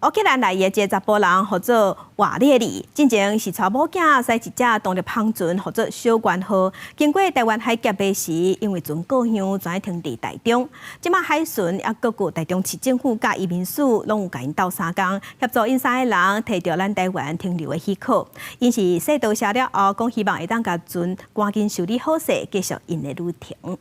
烏克蘭來的一个查埔人，號做瓦列里，進前是帶某囝駛一隻動力帆船，號做小圓號，經過臺灣海峽的時，因為船過香，船停佇台中。這馬海巡抑閣有台中市政府佮移民署攏有共𪜶鬥相共，協助𪜶三個人提著咱臺灣停留的許可。𪜶是說多謝了後，講希望會當共船趕緊修理好勢，繼續𪜶的旅程。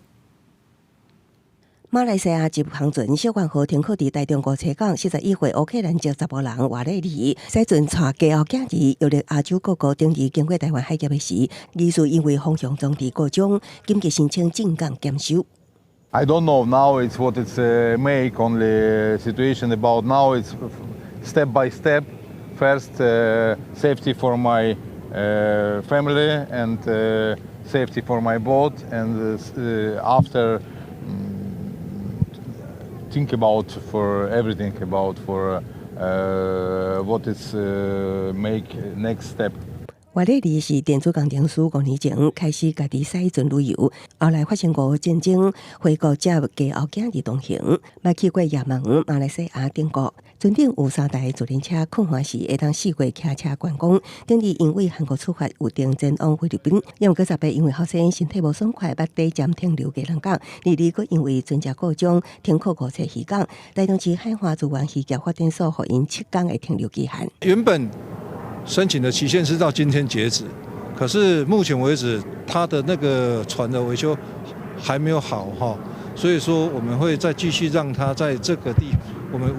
馬來西亞籍航船小圓號停靠佇台中梧棲港，41歲烏克蘭籍查埔人瓦列里，駛船帶家後囝兒遊歷亞洲各國，頂日經過臺灣海峽的時，疑似因為風向裝置故障，緊急申請進港檢修。 I don't know now it's what it's make only situation about now it's step by step. First, safety for my family and safety for my boat and after think about for everything about for what is make next step. 瓦列里是電子工程師，5年前開始家己駛船旅遊，後來發生俄烏戰爭，回國接家後囝兒同行，捌去過也門、馬來西亞等國。船頂有三台自輪車，空閒時會當四界騎車觀光。頂日𪜶對韓國出發，預定前往菲律賓，因為幾十日因為學生身體無爽快，捌短暫停留基隆港。二日閣因為船隻故障停靠梧棲漁港。台中市海岸資源漁業發展所予𪜶7工的停留期限。原本申請的期限是到今天截止，可是目前為止，他的那個船的維修還沒有好哈，所以說我們會再繼續讓他在這個地，我們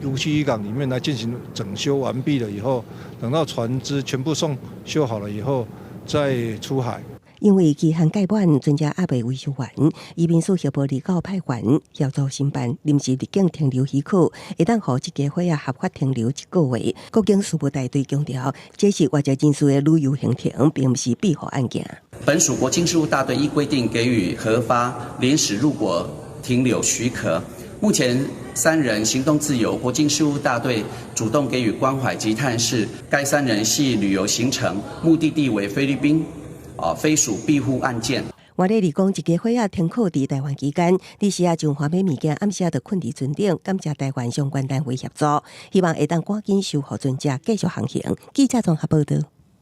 梧棲漁港裡面來進行整修完畢了以後，等到船隻全部送修好了以後，再出海。因為期限屆滿，船隻猶未維修完，移民署協報離港派員協助申辦臨時入境停留許可，會當予這家伙仔合法停留一個月。國境事務大隊強調，這是外籍人士的旅遊行程，並毋是庇護案件。本署國境事務大隊依規定給予核發臨時入國停留許可。目前三人行動自由，國境事務大隊主動給予關懷及探視。該三人係旅遊行程，目的地為菲律賓。啊，非屬庇護案件。瓦列里講，一家伙仔停靠佇臺灣期間，日時啊將還買物件，暗時啊就睏佇船頂，感謝臺灣相關單位協助，希望會當趕緊修復船隻，繼續航行。記者綜合報道。